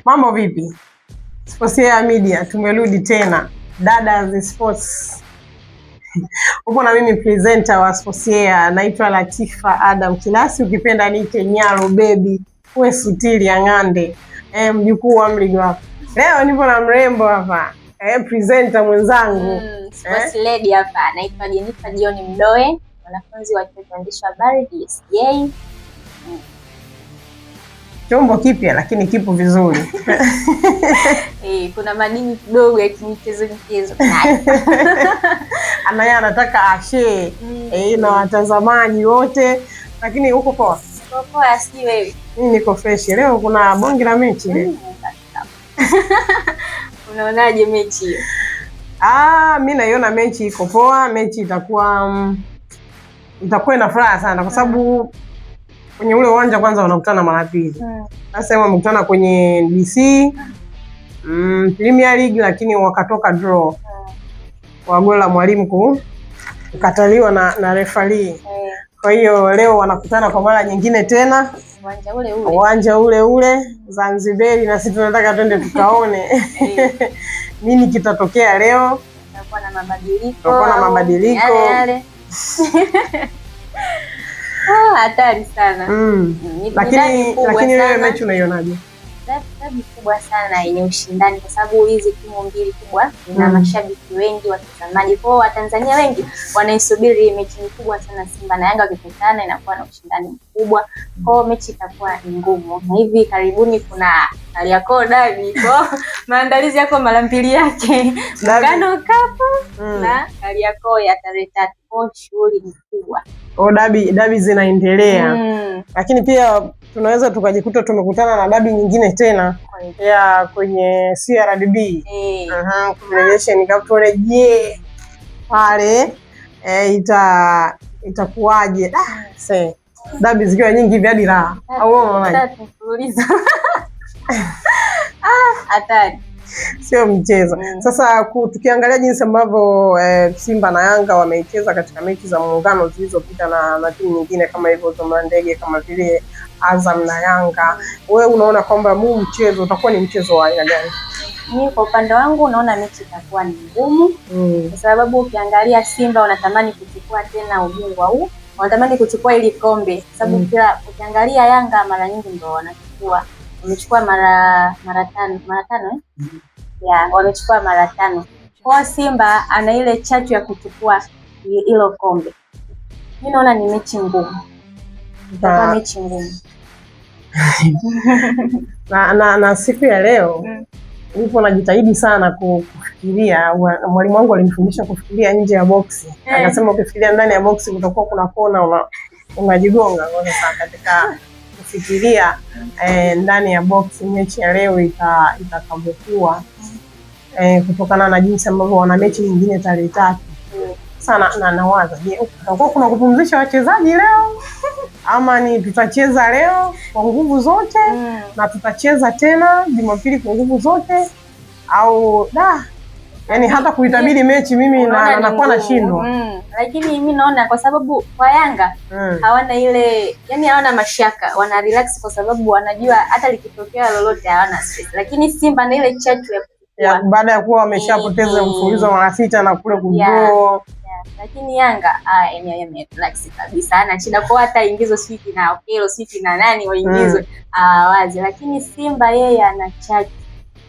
Mambo vipi? Sports Media tumerudi tena, Dada Sports. Upo na mimi presenter wa Sports, naitwa Latifa Adam Kilasi, ukipenda niite Nyaro baby, uwe sutili ya ng'ande, mjukuu wa Mligo. Leo nipo na mrembo hapa, presenter mwenzangu. Sports lady hapa, naitwa Jenifa Jioni Mdoe, mwanafunzi wa chuo cha uandishi wa habari DSJ. Chombo kipya lakini kipo vizuri. Kuna madini kidogo ya kimichezo michezo. Anaye anataka ashare na watazamaji wote, lakini uko poa? Poa, si wewe? Mimi niko fresh. Leo kuna bonge la mechi. Unaonaje mechi hiyo? Mimi naiona mechi iko poa. Mechi itakuwa itakuwa ina furaha sana kwa sababu kwenye ule uwanja kwanza wanakutana mara pili. Sasa wamekutana kwenye NBC Premier League, lakini wakatoka draw kwa goli la mwalimu kukataliwa na referee. Kwa hiyo leo wanakutana kwa mara nyingine tena uwanja ule ule, uwanja ule ule Zanzibar, na sisi tunataka twende tukaone nini kitatokea leo. Kutakuwa na mabadiliko, Kutakuwa na mabadiliko. Yale. Hatari sana. Lakini wewe mechi unaionaje? Dabi kubwa sana yenye ushindani kwa sababu hizi timu mbili kubwa zina mashabiki wengi, watazamaji. Kwa hiyo Watanzania wengi wanaisubiri mechi kubwa sana. Simba na Yanga wakikutana inakuwa na ushindani mkubwa. Kwa hiyo mechi itakuwa ni ngumu. Na hivi karibuni kuna Kariakoo dabi. Kwa hiyo maandalizi yako mara mbili yake. Muungano Cup na Kariakoo ya tarehe 3. Kwa hiyo shughuli ni kubwa. Oh, dabi zinaendelea. Lakini pia tunaweza tukajikuta tumekutana na dabi nyingine tena ya kwenye CRDB. Confederation Cup, turejee pale itakuwaje? Dabi zikiwa nyingi hivi hadi raha. Au wewe unaonaje? Mfululizo. Hatari. Sio mchezo. Sasa tukiangalia jinsi ambavyo Simba na Yanga wamecheza katika mechi za muungano zilizopita na timu nyingine kama hivyo za Ndege kama vile Azam na Yanga, wewe unaona kwamba huu mchezo utakuwa ni mchezo wa aina gani? Mimi kwa upande wangu naona mechi itakuwa ni ngumu. Kwa sababu ukiangalia Simba wanatamani kuchukua tena ubingwa huu, wanatamani kuchukua ili kombe. Kwa sababu kila ukiangalia Yanga mara nyingi ndio wanachukua. Wamechukua mara tano? Yeah, wamechukua mara 5. Kwa Simba ana ile chachu ya kuchukua hilo kombe. Mimi naona ni mechi ngumu. Itakuwa mechi ngumu. Na siku ya leo nipo najitahidi sana kufikiria. Mwalimu wangu alinifundisha kufikiria nje ya boksi. Akasema ukifikiria ndani ya boksi kutakuwa kuna kona unajigonga. Kwa sasa katika kufikiria ndani ya boksi, mechi ya leo itakavyokuwa kutokana na jinsi ambavyo wana mechi nyingine tarehe 3. Sana nawaza, je, kutakuwa kuna kupumzisha wachezaji leo ama ni tutacheza leo kwa nguvu zote na tutacheza tena Jumapili kwa nguvu zote au da? Yaani hata kuitabiri mechi mimi nakuwa nashindwa. Lakini mimi naona kwa sababu kwa Yanga hawana ile, yani hawana mashaka, wana relax kwa sababu wanajua hata likitokea lolote hawana stress. Lakini Simba na ile chachu ya baada ya kuwa wameshapoteza mfululizo mara 6 na kule kudraw. Lakini Yanga yani relax kabisa, hana shida kwa hata ingizo siki na Okelo siki na nani waingizwe wazi. Lakini Simba yeye ana chachu.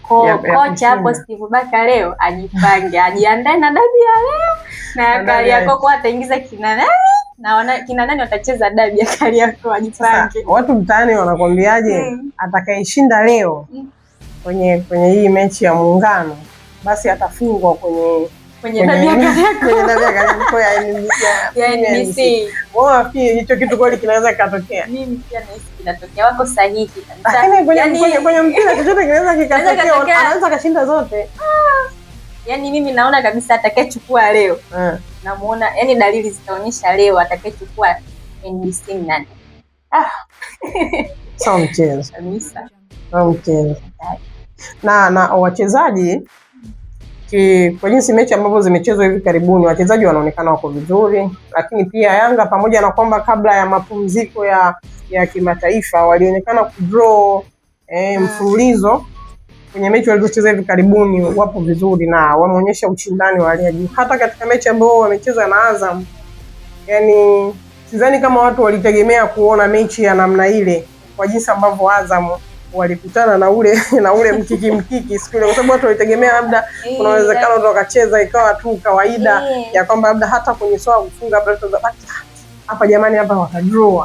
Kocha hapo Steve Baka leo ajipange, ajiandae na dabi ya leo na Kariakoo, kwa ataingiza kina nani na kina nani watacheza dabi ya Kariakoo, ajipange. Watu mtaani wanakwambiaje? Atakayeshinda leo kwenye hii mechi ya muungano basi atafungwa kwenye dabi ya Kariakoo ya NBC. Wao nafikiri hicho kitu kweli kinaweza kikatokea. Mimi pia nahisi kinatokea, wako sahihi kabisa. Lakini kwenye mpira chochote kinaweza kikatokea, anaweza kashinda zote. Yaani mimi naona kabisa atakayechukua leo. Namuona, yani dalili zitaonyesha leo atakayechukua NBC nani. Sio mchezo. Kabisa. Sio mchezo. Na wachezaji kwa jinsi mechi ambazo zimechezwa hivi karibuni wachezaji wanaonekana wako vizuri, lakini pia Yanga pamoja na kwamba kabla ya mapumziko ya kimataifa walionekana kudraw mfululizo kwenye mechi walizocheza hivi karibuni wapo vizuri na wameonyesha ushindani wa hali ya juu. Hata katika mechi ambayo wamecheza na Azam, yani sidhani kama watu walitegemea kuona mechi ya namna ile kwa jinsi ambavyo Azam walikutana na ule na ule mkiki mkiki siku ile, kwa sababu watu walitegemea labda kuna uwezekano watu wakacheza ikawa tu kawaida ya kwamba labda hata kwenye swala kufunga labda hapa jamani, hapa watadraw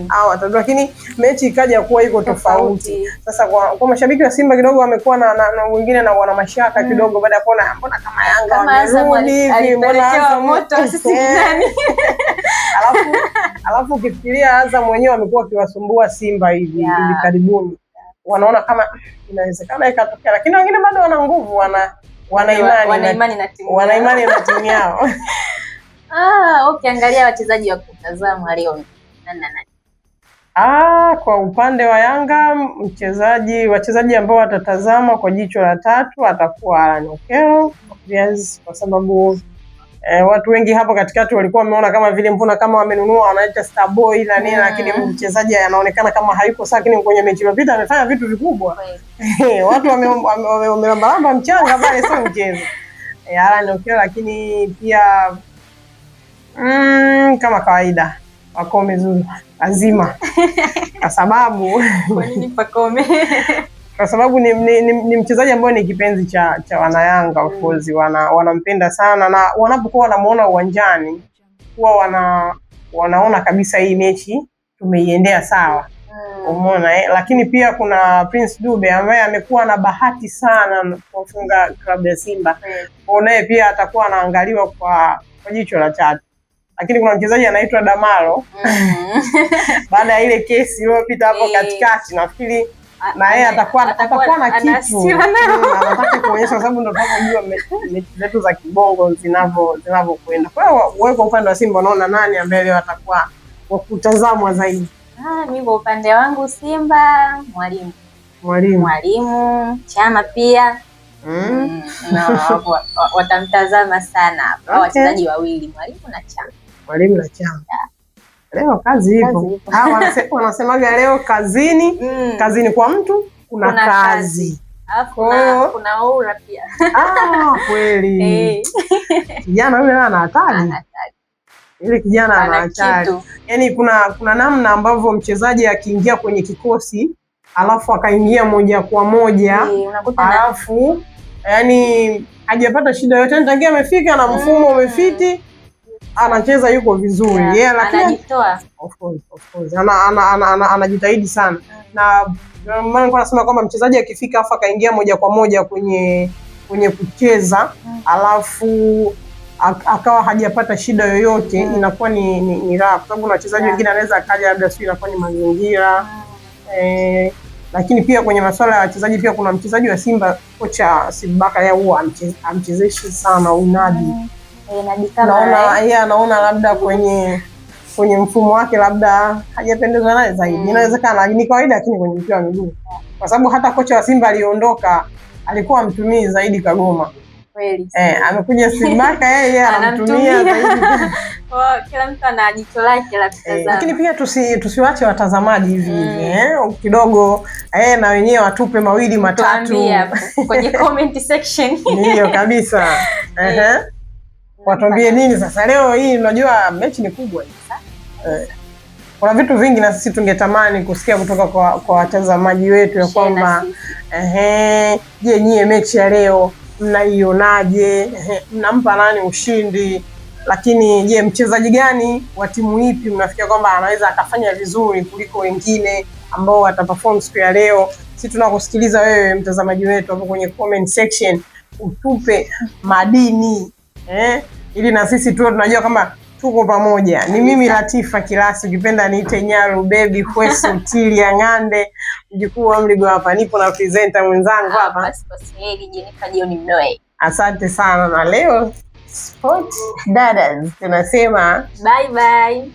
au watadraw, lakini mechi ikaja kuwa iko tofauti. Sasa kwa mashabiki wa Simba kidogo wamekuwa na wengine na wana mashaka kidogo baada ya kuona mbona kama Yanga wamerudi hivi, mbona Azam moto sisi nani? Alafu ukifikiria Azam wenyewe wamekuwa wakiwasumbua Simba hivi karibuni, wanaona kama inawezekana ikatokea, lakini wengine bado wana nguvu, wana imani na timu yao. Okay, angalia wachezaji wa kutazama leo. Nani nani? Kwa upande wa Yanga wachezaji ambao watatazama kwa jicho la tatu atakuwa Alan Okello, obvious, kwa sababu watu wengi hapo katikati walikuwa wameona kama vile mbona kama wamenunua wanaita star boy na nini, lakini mchezaji anaonekana kama hayuko sawa, lakini kwenye mechi iliyopita amefanya vitu vikubwa. Watu wamelambalamba mchanga pale, sio mchezo. Alan Okello, lakini pia kama kawaida Pacome Zouzoua lazima kwa sababu kwa nini Pacome? Kwa sababu ni mchezaji ambaye ni kipenzi cha wanayanga, of course wanampenda sana, na wanapokuwa wanamuona uwanjani huwa wanaona kabisa hii mechi tumeiendea sawa. Umeona Lakini pia kuna Prince Dube ambaye amekuwa na bahati sana kufunga klabu ya Simba. Kwa naye pia atakuwa anaangaliwa kwa jicho la tatu. Lakini kuna mchezaji anaitwa Damalo. Baada ya ile kesi iliyopita hapo katikati, nafikiri na yeye atakuwa na kitu anataka kuonyesha, kwa sababu ndio tunapojua mechi zetu za kibongo zinavyokwenda. Kwa hiyo wewe kwa upande wa Simba unaona nani ambaye leo atakuwa wa kutazamwa zaidi? Mimi kwa upande wangu Simba Mwalimu Chama pia. Watamtazama sana wachezaji wawili, Mwalimu na Chama. Mwalimu na Chama. Leo kazi ipo. Wanasemaga leo kazini, kazini kwa mtu kuna kazi. Alafu kuna aura pia. Kweli. Kijana yule ana hatari. Ile kijana ana hatari. Yaani kuna namna ambavyo mchezaji akiingia kwenye kikosi alafu akaingia moja kwa moja, alafu yani hajapata shida yote, tangia amefika na mfumo umefiti, anacheza yuko vizuri. Lakini anajitoa. Of course. Anajitahidi sana. Na maana nilikuwa nasema kwamba mchezaji akifika afa akaingia moja kwa moja kwenye kucheza alafu akawa hajapata shida yoyote, inakuwa ni raha, kwa sababu kuna wachezaji wengine anaweza akaja labda sio, inakuwa ni mazingira. Lakini pia kwenye masuala ya wachezaji pia kuna mchezaji wa Simba, kocha Sibaka yeye huwa amchezeshi sana Unadi. Naona yeye anaona labda kwenye mfumo wake labda hajapendezwa naye zaidi. Inawezekana ni kawaida, lakini kwenye mpira wa miguu, kwa sababu hata kocha wa Simba aliondoka alikuwa amtumii zaidi Kagoma. Kweli. Amekuja Sibaka yeye anamtumia zaidi. Kila mtu ana jicho lake la kutazama. Lakini pia tusiwache watazamaji hivi kidogo na wenyewe watupe mawili matatu kwenye comment section. Ndio kabisa. Watuambie nini sasa leo hii? Unajua mechi ni kubwa hii. Kuna vitu vingi na sisi tungetamani kusikia kutoka kwa watazamaji wetu ya kwamba je, nyie mechi ya leo mnaionaje? Mnampa nani ushindi? Lakini je, mchezaji gani wa timu ipi mnafikia kwamba anaweza akafanya vizuri kuliko wengine ambao wataperform siku ya leo? Sisi tunakusikiliza wewe mtazamaji wetu hapo kwenye comment section, utupe madini ili na sisi tuwe tunajua kama tuko pamoja. Ni mimi Latifa Kilasi, ukipenda niite Nyaru Baby Kwesu Tilia Ng'ande, mjukuu wa Mligo hapa. Nipo na presenter mwenzangu hapa. Asante sana, na leo Sport Dadas tunasema bye bye.